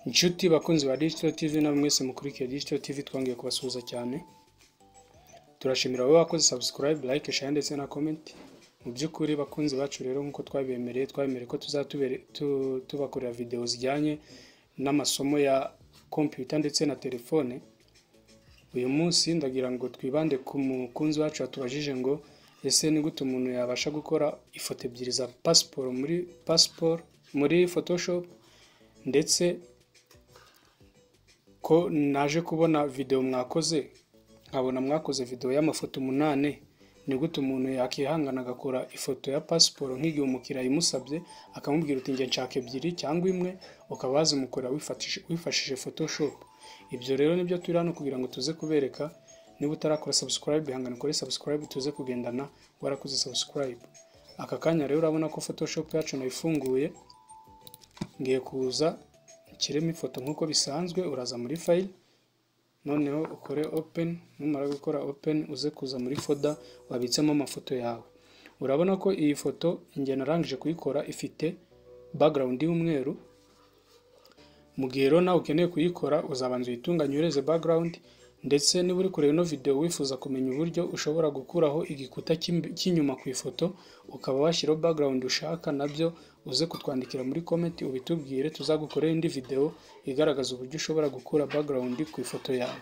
Inshuti bakunzi ba Digital TV, namwe mwese mukurikiye Digital TV, twongeye kubasuhuza cyane. Turashimira wowe wakoze subscribe, like, share ndetse na comment. Mu by'ukuri bakunzi bacu rero, nk'uko twabibemereye, twabemereye ko tubakorera video zijyanye n'amasomo ya computer ndetse na telefone. Uyu munsi ndagira ngo twibande ku mukunzi wacu watubajije ngo: "Ese ni gute umuntu yabasha gukora ifoto ebyiri za pasiporo muri passport muri Photoshop? Ndetse ko naje kubona video mwakoze, nkabona mwakoze video y'amafoto 8, ni gute umuntu yakihangana agakora ifoto ya pasiporo nk'igihe umukiriya ayimusabye, akamubwira uti: 'Njye nshaka ebyiri cyangwa imwe,' ukaba wazimukorera wifashishije Photoshop?" Ibyo rero nibyo turi hano kugira ngo tuze kubereka. Niba utarakora subscribe, ihangane ukore subscribe, tuze kugendana. Warakoze subscribe. Aka kanya rero urabona ko Photoshop yacu nayifunguye, ngiye kuza nshyiremo ifoto nk'uko bisanzwe. Uraza muri File, noneho ukore Open. Numara gukora Open, uze kuza muri folder wabitsemo amafoto yawe. Urabona ko iyi foto njye narangije kuyikora, ifite background y'umweru. Mu gihe rero nawe ukeneye kuyikora, uzabanza uyitunganye, uhereze background. Ndetse niba uri kureba ino video wifuza kumenya uburyo ushobora gukuraho igikuta cy'inyuma ku ifoto, ukaba washyiraho background ushaka, nabyo uze kutwandikira muri comment ubitubwire, tuzagukorera indi video igaragaza uburyo ushobora gukura background ku ifoto yawe.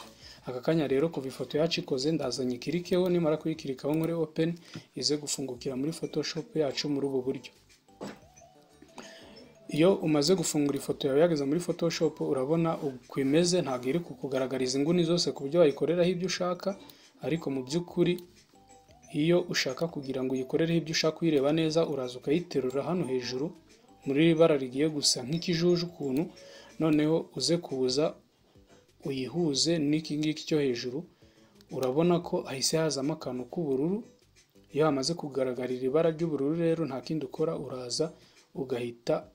Aka kanya rero, kuva ifoto yacu ikoze, ndaza nyikirikeho. Nimara kuyikirikaho, nkore Open, ize gufungukira muri Photoshop yacu muri ubu buryo. Iyo umaze gufungura ifoto yawe yageze muri Photoshop, urabona uko imeze. Ntabwo iri kukugaragariza inguni zose ku buryo wayikoreraho ibyo ushaka, ariko mu by'ukuri iyo ushaka kugira ngo uyikorereho ibyo ushaka, uyireba neza, uraza ukayiterura hano hejuru muri iri bara rigiye gusa nk'ikijuju ukuntu, noneho uze kuza uyihuze n'iki ngiki cyo hejuru. Urabona ko hahise hazamo akantu k'ubururu. Iyo hamaze kugaragarira ibara ry'ubururu rero, nta kindi ukora, uraza ugahita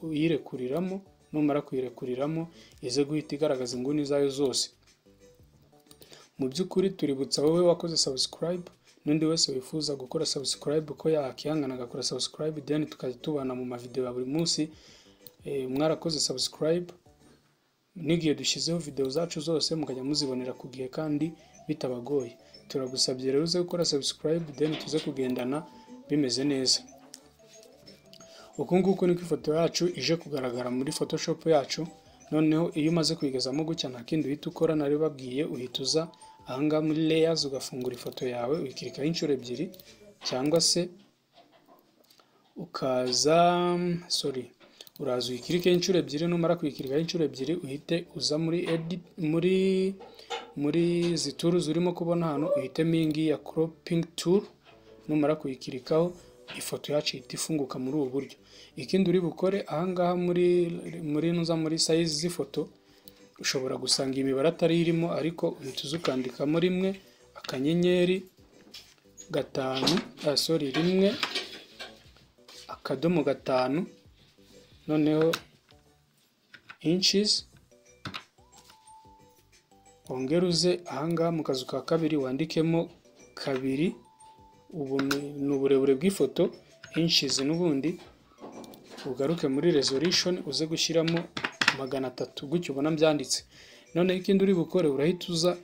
uyirekuriramo. Numara kuyirekuriramo, ize guhita igaragaza inguni zayo zose. Mu by'ukuri tuributsa wowe wakoze subscribe n'undi wese wifuza gukora subscribe ko yakihangana agakora subscribe, then tukajya tubana mu mavideo ya buri munsi. Mwarakoze subscribe, n'igihe dushyizeho video zacu zose mukajya muzibonera ku gihe kandi bitabagoye. Turagusabye rero uze gukora subscribe, then tuze kugendana bimeze neza. Uku nguku niko ifoto yacu ije kugaragara muri Photoshop yacu. Noneho iyo umaze kuyigezamo gutya, nta kindi uhita ukora, nari babwiye, uhita uza ahangaha muri Layers, ugafungura ifoto yawe, uyikirikaho inshuro ebyiri, cyangwa se ukaza, sorry, uraza uyikirikeho inshuro ebyiri. Numara kuyikirikaho inshuro ebyiri, uhite uza muri Edit, muri izi tools urimo kubona hano, uhitemo iyi ngiyi ya Cropping Tool. Numara kuyikirikaho, ifoto yacu ihita ifunguka muri ubu buryo. Ikindi uri bukore ahangaha muri nuza muri size z'ifoto, ushobora gusanga imibare atari irimo, ariko uhita uza ukandikamo 1*5, sorry, 1.5, noneho inches. Wongere uze ahangaha mu kazu ka kabiri, wandikemo 2, ubu ni uburebure bw'ifoto, inches n'ubundi. Ugaruke muri Resolution, uze gushyiramo 300, gutyo ubona byanditse. Noneho ikindi uri bukore, urahita uza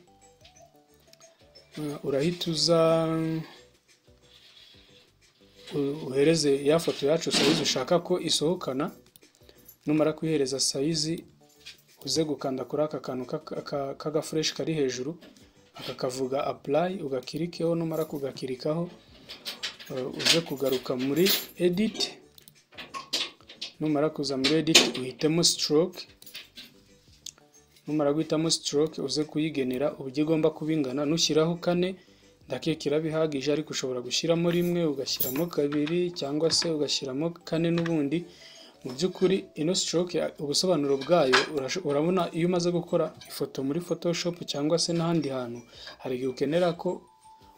uhereze ya foto yacu size ushaka ko isohokana. Numara kuyihereza size, uze gukanda kuri aka kantu k'agaflèche kari hejuru, aka kavuga Apply, ugakirikeho. Numara kugakirikaho, uze kugaruka muri Edit. Numara kuza muri Edit, uhitemo Stroke. Numara guhitamo Stroke, uze kuyigenera uburyo igomba kuba ingana. Nushyiraho 4, ndakeka irabihagije, ariko ushobora gushyiramo 1, ugashyiramo 2, cyangwa se ugashyiramo 4 n'ubundi. Mu by'ukuri ino stroke, ubusobanuro bwayo, urabona iyo umaze gukora ifoto muri Photoshop cyangwa se n'ahandi hantu, hari igihe ukenera ko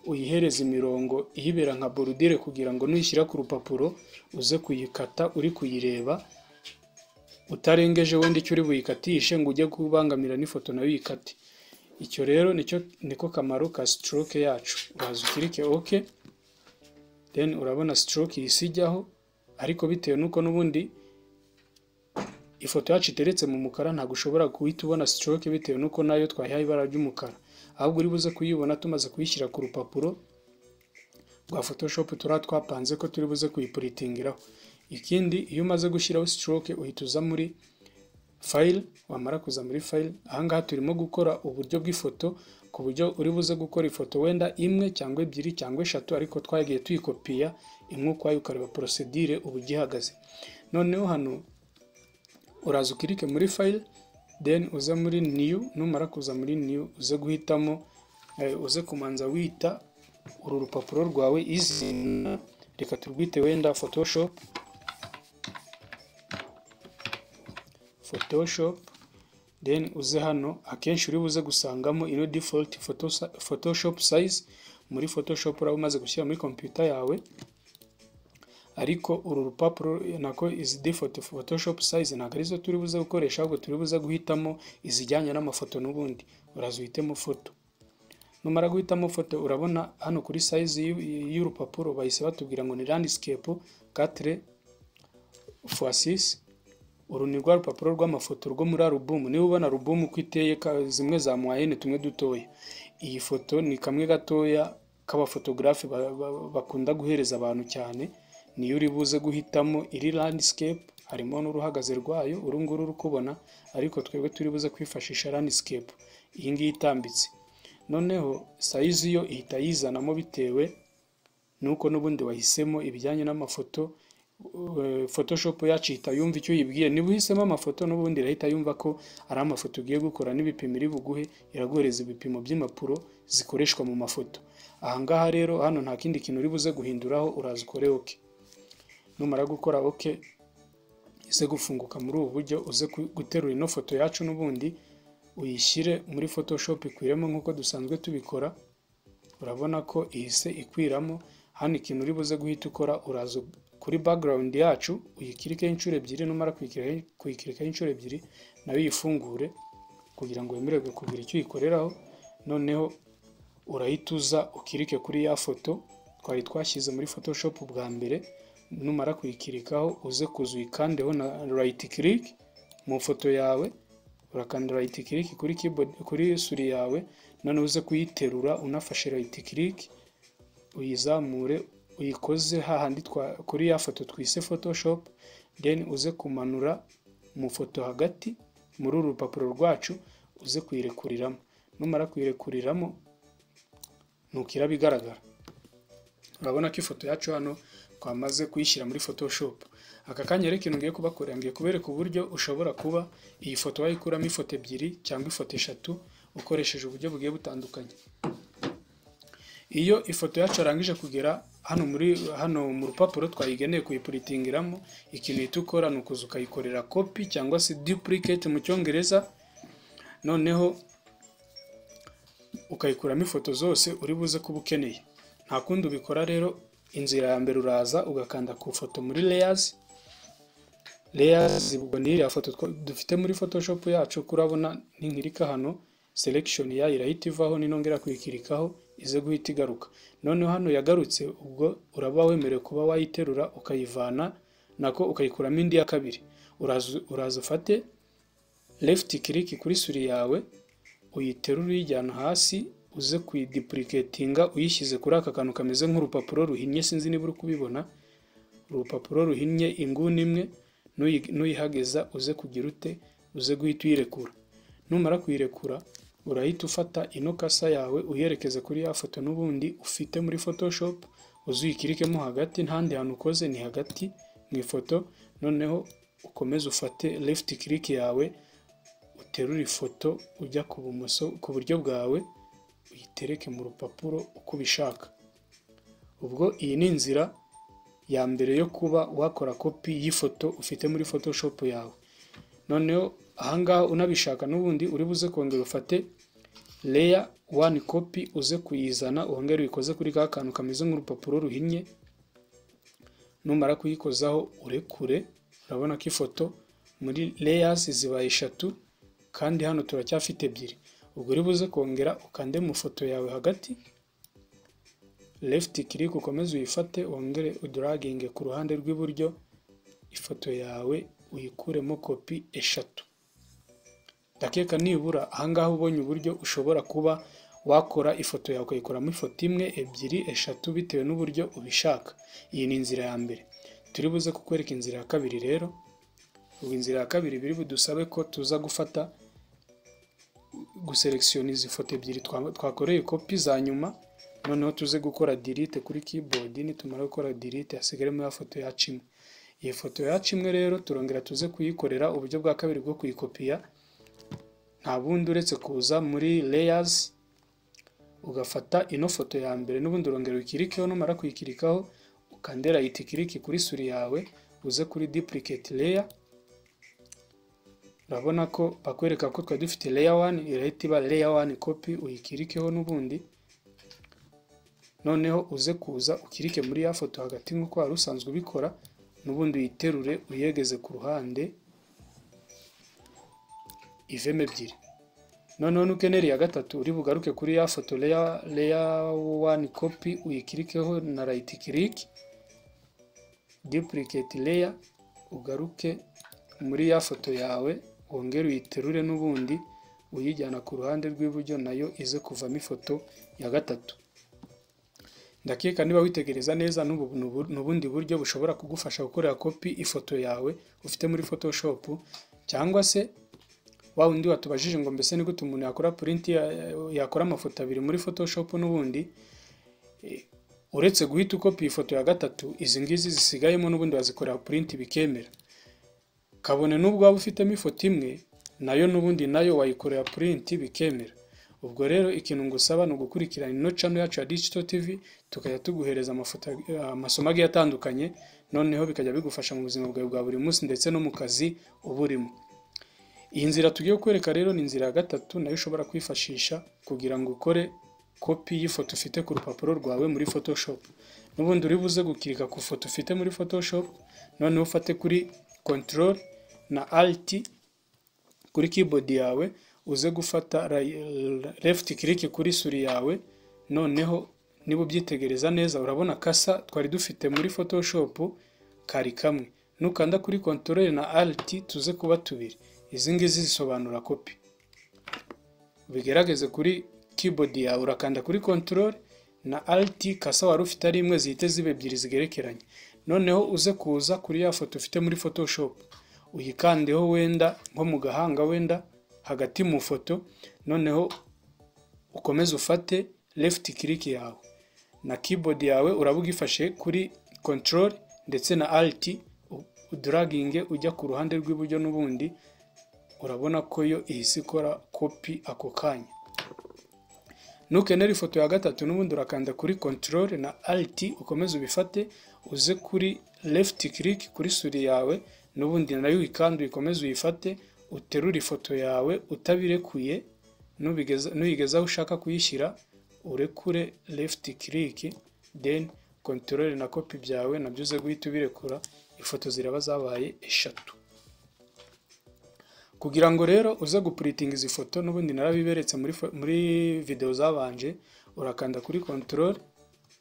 uyihereza imirongo iyibera nka bordure, kugira ngo nuyishyira ku rupapuro uze kuyikata uri kuyireba, utarengeje wenda icyo uri buyikatishe ngo ujye kubangamira n'ifoto nayo uyikate. Icyo rero nicyo niko kamaro ka stroke yacu. Uraza ukirike OK, then urabona stroke ihise ijyaho, ariko bitewe n'uko n'ubundi ifoto yacu iteretse mu mukara ntabwo ushobora guhita ubona stroke bitewe n'uko nayo twayihaye ibara ry'umukara, ahubwo uri buze kuyibona tumaze kuyishyira ku rupapuro rwa Photoshop turiya twapanze ko turi buze kuyipuritingiraho. Ikindi, iyo umaze gushyiraho stroke uhita uza muri file, wamara kuza muri file, ahangaha turimo gukora uburyo bw'ifoto ku buryo uri buze gukora ifoto wenda imwe cyangwa ebyiri cyangwa eshatu, ariko twagiye tuyikopiya imwe ukwayo ukareba procedure ubu igihagaze. Noneho hano uraza ukirike muri file, then uze muri new, numara kuza muri new uze guhitamo, uze kumanza wita uru rupapuro rwawe izina, reka turwite wenda Photoshop, then uze hano akenshi uri buze gusangamo ino default Photoshop size muri Photoshop uraba umaze gushyira muri computer yawe, ariko uru rupapuro nako izi default Photoshop size ntabwo arizo turi buze gukoresha, ahubwo turi buze guhitamo izijyanye n'amafoto n'ubundi. Uraza uhitemo foto, numara guhitamo foto urabona hano kuri size y'urupapuro bahise batubwira ngo ni landscape 4x6. Uru ni rwa rupapuro rw'amafoto rwo muri alubumu, niba ubona alubumu uko iteye zimwe za moyenne tumwe dutoya, iyi foto ni kamwe gatoya k'abafotogarafe bakunda guhereza abantu cyane, niyo uri buze guhitamo iri landscape, harimo n'uruhagaze rwayo uru nguru uri kubona, ariko twebwe turi buze kwifashisha landscape iyi ngiyi itambitse. Noneho size yo ihita yizanamo bitewe nuko n'ubundi wahisemo ibijyanye n'amafoto. Photoshop yacu ihita yumva icyo uyibwiye, niba uhisemo amafoto n'ubundi irahita yumva ko ari amafoto ugiye gukora, n'ibipimo iri buguhe iraguhereza ibipimo by'impapuro zikoreshwa mu mafoto. Aha ngaha rero hano nta kindi kintu uri buze guhinduraho, uraza ukore OK. Numara gukora OK ize gufunguka muri ubu buryo, uze guterura ino foto yacu n'ubundi uyishyire muri Photoshop ikwiremo nk'uko dusanzwe tubikora. Urabona ko ihise ikwiramo. Hano ikintu uri buze guhita ukora, uraza kuri background yacu uyikirikeho inshuro ebyiri, numara kuyikirikaho inshuro ebyiri nayo uyifungure kugira ngo wemererwe kugira icyo uyikoreraho. Noneho urahita uza ukirike kuri ya foto twari twashyize muri Photoshop bwa mbere, numara kuyikirikaho uze kuza uyikandeho na right click mu foto yawe, urakanda right click kuri keyboard kuri suri yawe, noneho uze kuyiterura unafashe right click uyizamure uyikoze hahandi kuri ya foto twise Photoshop, then uze kumanura mu foto hagati muri uru rupapuro rwacu uze kuyirekuriramo. Numara kuyirekuriramo nuko iraba igaragara. Urabona ko ifoto yacu hano twamaze kuyishyira muri Photoshop. Aka kanya rero ikintu ngiye kubakorera, ngiye kubereka uburyo ushobora kuba iyi foto wayikuramo ifoto ebyiri cyangwa ifoto eshatu ukoresheje uburyo bugiye butandukanye. Iyo ifoto yacu arangije kugera hano muri hano mu rupapuro twayigeneye kuyipuritingiramo, ikintu uhita ukora ni ukuza ukayikorera copy cyangwa se duplicate mu cyongereza, noneho ukayikuramo ifoto zose uri buze kuba ukeneye. Nta kundi ubikora rero, inzira ya mbere uraza ugakanda ku foto muri layers. Layers ubwo ni iriya foto dufite muri Photoshop yacu, kurabona ninkirika hano selection yayo irahita ivaho, ninongera kuyikirikaho ize guhita igaruka. Noneho hano yagarutse, ubwo uraba wemerewe kuba wayiterura ukayivana nako ukayikuramo indi ya kabiri. Uraza ufate left click kuri suri yawe uyiterure uyijyana hasi, uze kuyiduplicatinga uyishyize kuri aka kantu kameze nk'urupapuro ruhinnye, sinzi niba uri kubibona, urupapuro ruhinnye inguni imwe, nuyihageza uze kugira ute, uze guhita uyirekura. Numara kuyirekura urahita ufata ino kasa yawe uyerekeze kuri ya foto n'ubundi ufite muri Photoshop, uzuyikirikemo hagati, ntandi hantu ukoze ni hagati mu ifoto. Noneho ukomeze ufate left click yawe uterure ifoto ujya ku bumoso ku buryo bwawe uyitereke mu rupapuro uko ubishaka. Ubwo iyi ni inzira ya mbere yo kuba wakora kopi y'ifoto ufite muri Photoshop yawe. Noneho ahangaha unabishaka n'ubundi uri buze kongera ufate layer 1 copy uze kuyizana wongere uyikoze kuri ka kantu kameze nk'urupapuro ruhinnye. Numara kuyikozaho urekure, urabona ko ifoto muri layers zibaye eshatu kandi hano turacyafite ebyiri. Ubwo uri buze kongera ukande mu foto yawe hagati, left click ukomeze uyifate wongere udraginge ku ruhande rw'iburyo, ifoto yawe uyikuremo kopi 3. Ndakeka nibura ahangaha ubonye uburyo ushobora kuba wakora ifoto yawe ukayikoramo ifoto 1, 2, 3 bitewe n'uburyo ubishaka. Iyi ni inzira ya mbere. Turi buze kukwereka inzira ya kabiri rero. Ubwo inzira ya kabiri biri budusabe ko tuza gufata guselekisiona izi foto 2 twakoreye kopi za nyuma, noneho tuze gukora delete kuri keyboard. Nitumara gukora delete hasigaremo ya foto yacu imwe. Iyi foto yacu imwe rero turongera tuze kuyikorera uburyo bwa kabiri bwo kuyikopiya. Nta bundi uretse kuza muri layers ugafata ino foto ya mbere, n'ubundi urongera uyikirikeho. Numara kuyikirikaho ukande right click kuri suri yawe, uze kuri duplicate layer. Urabona ko bakwereka ko twari dufite layer 1, irahita iba layer 1 copy, uyikirikeho n'ubundi. Noneho uze kuza ukirike muri ya foto hagati nk'uko wari usanzwe ubikora, n'ubundi uyiterure uyegeze ku ruhande ivemo 2. Noneho nukenera iya gatatu uri bugaruke kuri ya foto layer 1 copy, uyikirikeho na right click, duplicate layer, ugaruke muri ya foto yawe wongere uyiterure n'ubundi uyijyana ku ruhande rw'iburyo, nayo ize kuvamo ifoto ya gatatu. Ndakeka niba witegereza neza n'ubundi buryo bushobora kugufasha gukorera kopi ifoto yawe ufite muri Photoshop, cyangwa se wa wundi watubajije ngo mbese ni gute umuntu yakora print yakora amafoto 2 muri Photoshop. N'ubundi uretse guhita ukopi ifoto ya gatatu, izi ngizi zisigayemo n'ubundi wazikorera print bikemera. Kabone n'ubwo waba ufitemo ifoto imwe, nayo n'ubundi nayo wayikorera print bikemera. Ubwo rero ikintu ngusaba ni ugukurikirana ino channel yacu ya Digital TV, tukajya tuguhereza amafoto, amasomo agiye atandukanye, noneho bikajya bigufasha mu buzima bwawe bwa buri munsi ndetse no mu kazi uba urimo. Iyi nzira tugiye kwereka rero ni inzira ya gatatu nayo ushobora kwifashisha kugira ngo ukore kopi y'ifoto ufite ku rupapuro rwawe muri Photoshop. N'ubundi uri buze gukirika ku foto ufite muri Photoshop, noneho ufate kuri Control na Alt kuri keyboard yawe, uze gufata left click kuri suri yawe. Noneho niba ubyitegereza neza urabona kasa twari dufite muri Photoshop kari kamwe, nukanda kuri Control na Alt tuze kuba 2. Izi ngizi zisobanura kopi. Ubigerageze kuri keyboard yawe, urakanda kuri Control na Alt, kasa wari ufite ari imwe zihite zibe 2 zigerekeranye. Noneho uze kuza kuri ya foto ufite muri Photoshop uyikandeho wenda nko mu gahanga, wenda hagati mu foto, noneho ukomeze ufate left click yawe na keyboard yawe, uraba ugifashe kuri Control ndetse na Alt, udraginge ujya ku ruhande rw'iburyo, n'ubundi urabona ko yo ihise ikora kopi ako kanya. Nukenera ifoto ya gatatu n'ubundi urakanda kuri Control na Alt, ukomeze ubifate, uze kuri left click kuri suri yawe, n'ubundi nayo uyikande uyikomeze uyifate, uterure ifoto yawe utabirekuye, nuyigeza aho ushaka kuyishyira urekure left click, then Control na copy byawe nabyo uze guhita ubirekura, ifoto ziraba zabaye 3. Kugira ngo rero uze guprinting izi foto, n'ubundi narabiberetse muri video zabanje, urakanda kuri Control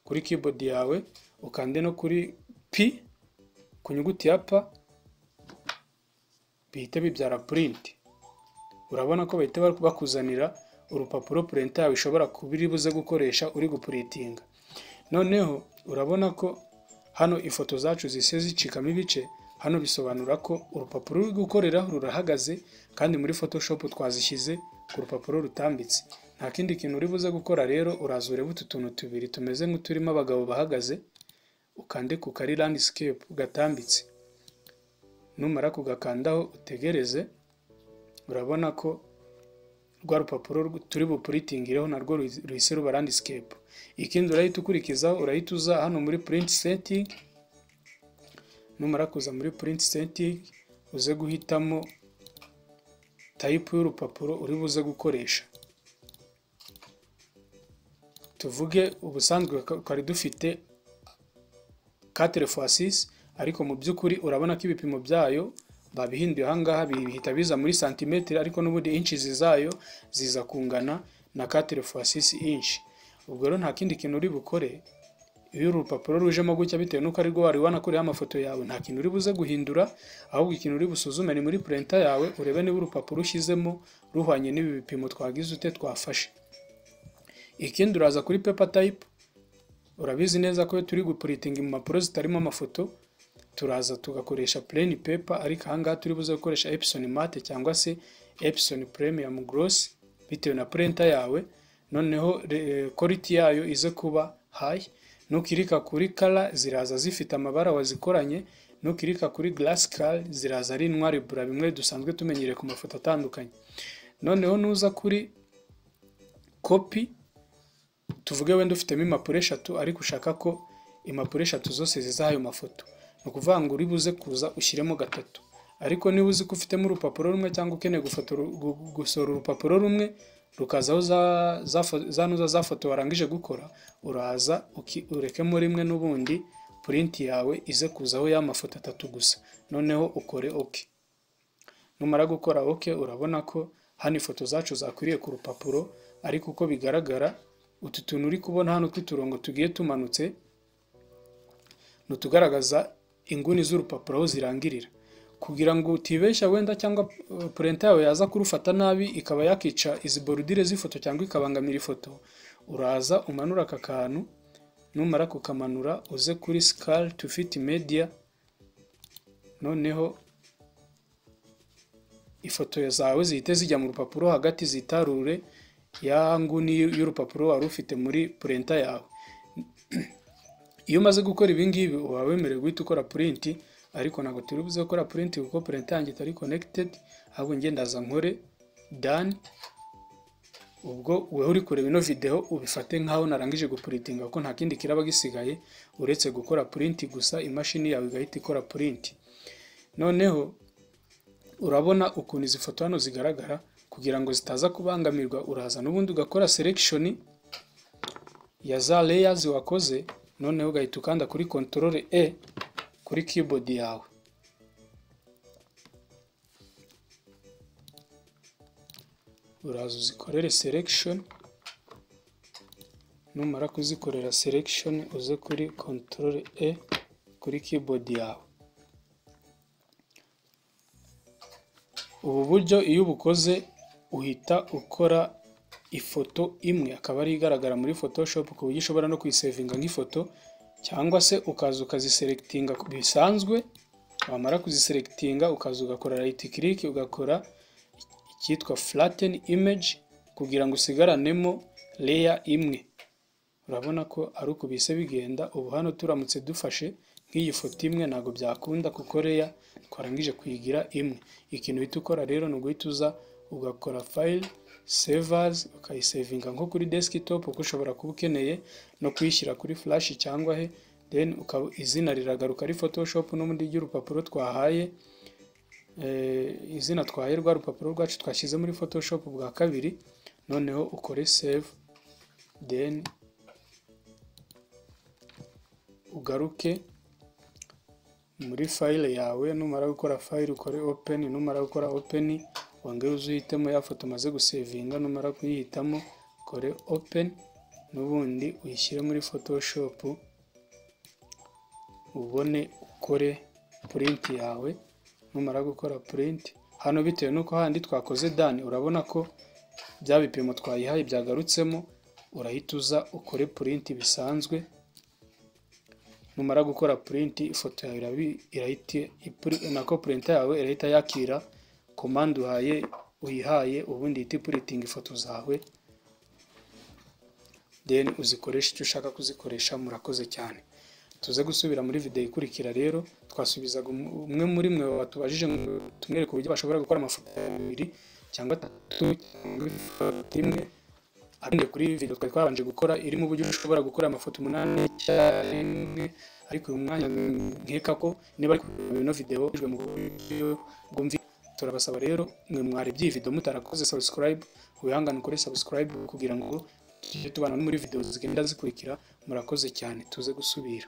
kuri keyboard yawe, ukande no kuri P ku nyuguti ya P, bihita bibyara print. Urabona ko bahita bakuzanira urupapuro printer yawe ishobora kuba iri buze gukoresha uri guprintinga. Noneho urabona ko hano ifoto zacu zise zicikamo ibice. Hano bisobanura ko urupapuro uri gukoreraho rurahagaze, kandi muri Photoshop twazishyize ku rupapuro rutambitse. Nta kindi kintu uri buze gukora rero, uraza urebe utu tuntu tubiri tumeze nk'uturimo abagabo bahagaze, ukande ku kari landscape gatambitse. Numara kugakandaho utegereze, urabona ko rwa rupapuro turi buprintingireho narwo ruhise ruba landscape. Ikindi urahita ukurikizaho, urahita uza hano muri print setting. Numara kuza muri print setting uze guhitamo type y'urupapuro uri buze gukoresha. Tuvuge ubusanzwe twari dufite 4x6, ariko mu by'ukuri urabona ko ibipimo byayo babihinduye ahangaha bihita biza muri santimetero, ariko n'ubundi inches zayo ziza kungana na 4x6 inch. Ubwo rero nta kindi kintu uri bukore, Iyo urupapuro rujemo gutya bitewe n'uko ari rwo wari wanakuriyeho amafoto yawe, nta kintu uri buze guhindura, ahubwo ikintu uri busuzume ni muri printer yawe, urebe niba urupapuro ushyizemo ruhwanye n'ibi bipimo twagize ute twafashe. Ikindi uraza kuri paper type, urabizi neza ko iyo turi guprintinga impapuro zitarimo amafoto turaza tugakoresha plain paper, ariko ahangaha turi buze gukoresha Epson Matte cyangwa se Epson Premium Gloss bitewe na printer yawe, noneho quality yayo ize kuba high. Nukirika kuri color ziraza zifite amabara wazikoranye, nukirika kuri glass color ziraza ari noir blanc, bimwe dusanzwe tumenyereye ku mafoto atandukanye. Noneho nuza kuri copy, tuvuge wenda ufitemo impapuro 3 ariko ushaka ko impapuro 3 zose ziza ayo mafoto, ni ukuvuga ngo uri buze kuza ushyiremo 3. Ariko niba uzi ko ufitemo urupapuro rumwe cyangwa ukeneye gusohora urupapuro rumwe rukazaho za nuza za foto warangije gukora, uraza urekemo rimwe n'ubundi print yawe ize kuzaho ya mafoto 3 gusa, noneho ukore OK. Numara gukora OK, urabona ko hano ifoto zacu zakwiriye ku rupapuro, ariko uko bigaragara utu tuntu uri kubona hano tw'uturongo tugiye tumanutse nutugaragaza inguni z'urupapuro aho zirangirira, kugira ngo utibeshya wenda cyangwa printer yawe yaza kurufata nabi ikaba yakica izi borudire z'ifoto cyangwa ikabangamira ifoto, uraza umanura aka kantu, numara kukamanura uze kuri scale to fit media, noneho ifoto zawe zihite zijya mu rupapuro hagati zitarure ya nguni y'urupapuro wari ufite muri printer yawe. Iyo umaze gukora ibi ngibi uba wemerewe guhita ukora print, ariko ntabwo turi buze gukora print kuko printer yanjye itari connected, ahubwo njye ndaza nkore done. Ubwo wewe uri kureba ino video ubifate nkaho narangije guprintinga, kuko nta kindi kiraba gisigaye uretse gukora print gusa, imashini yawe igahita ikora print. Noneho urabona ukuntu izi foto hano zigaragara, kugira ngo zitaza kubangamirwa uraza n'ubundi ugakora selection ya za layers wakoze, noneho ugahita ukanda kuri control E kuri keyboard yawe. Uraza uzikorere selection, numara kuzikorera selection uze kuri control E kuri keyboard yawe. Ubu buryo iyo ubukoze uhita ukora ifoto imwe akaba ari igaragara muri Photoshop, ku buryo ushobora no kuyisevinga nk'ifoto, cyangwa se ukaza ukaziselectinga bisanzwe, wamara kuziselectinga ukaza ugakora right click ugakora icyitwa flatten image kugira ngo usigaranemo layer imwe. Urabona ko ari uko bise bigenda. Ubu hano turamutse dufashe nk'iyi foto imwe ntabwo byakunda kuko layer twarangije kuyigira imwe. Ikintu uhita ukora rero ni uguhita uza ugakora file save as, ukayisevinga nko kuri desktop, kuko ushobora kuba ukeneye no kuyishyira kuri flash cyangwa he, then izina riragaruka ari Photoshop n'ubundi ry'urupapuro twahaye, izina twahaye rwa rupapuro rwacu twashyize muri Photoshop bwa kabiri, noneho ukore save, then ugaruke muri file yawe. Numara gukora file ukore open, numara gukora open wongere uzuhitemo ya foto umaze gusevinga, numara kuyihitamo ukore open, n'ubundi uyishyire muri Photoshop ubone ukore print yawe. Numara gukora print hano bitewe nuko handi twakoze done, urabona ko bya bipimo twayihaye byagarutsemo, urahita uza ukore print bisanzwe. Numara gukora print ifoto yawe irahita nako printer yawe irahita yakira command uyihaye, ubundi ihita printing ifoto zawe, then uzikoresha icyo ushaka kuzikoresha. Murakoze cyane. Tuze gusubira muri video ikurikira. Rero twasubizaga umwe muri mwe watubajije ngo tumwereke uburyo bashobora gukora amafoto 2 cyangwa 3 cyangwa ifoto imwe, ariko kuri video twari twabanje gukora irimo uburyo ushobora gukora amafoto 8 icyarimwe, ariko uyu mwanya nkeka ko niba ari kureba ino video ijwe mu buryo bwumvikana. Turabasaba rero mwe mwarebye iyi video mutarakoze subscribe, wihangane ukore subscribe kugira ngo tujye tubana no muri video zigenda zikurikira. Murakoze cyane, tuze gusubira.